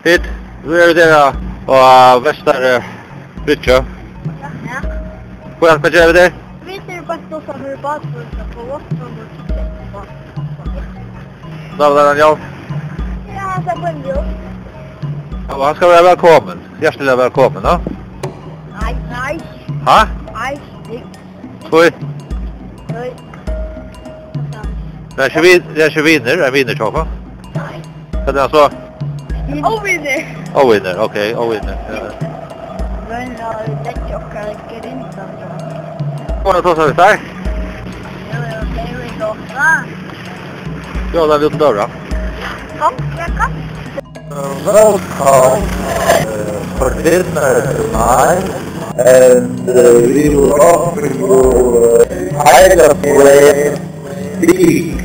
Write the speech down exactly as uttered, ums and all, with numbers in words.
Vit, nú eru vit her á, á Vestaru Bryggju. Ja. Hvat, hvat gera vit her? Vit eru bara stått her í bátin og skal på vakt, og kikka på. Hvat er tað, Jan? Ja, hann skal på ein bjór. Ja, og hann skal vera vælkomin. Hjartaliga vælkomin, ja. Nei, nei. Ha? Nei, nei. Hví? Nei. Tað er ikki vin-, tað er ikki vinur, er vinur hjá okkum? Nei. Hvat er hann so? Óvinur. Óvinur, ok, óvinur. Ja. Royna at leggja okkara grindar frá. Hvar er tað, tá? Jú, jú, tað er jú gott, va? Jú, tað er jú døra. Kom, ja, kom. Welcome, uh, for dinner tonight, and, uh, we will offer you, uh, highly flavored steak.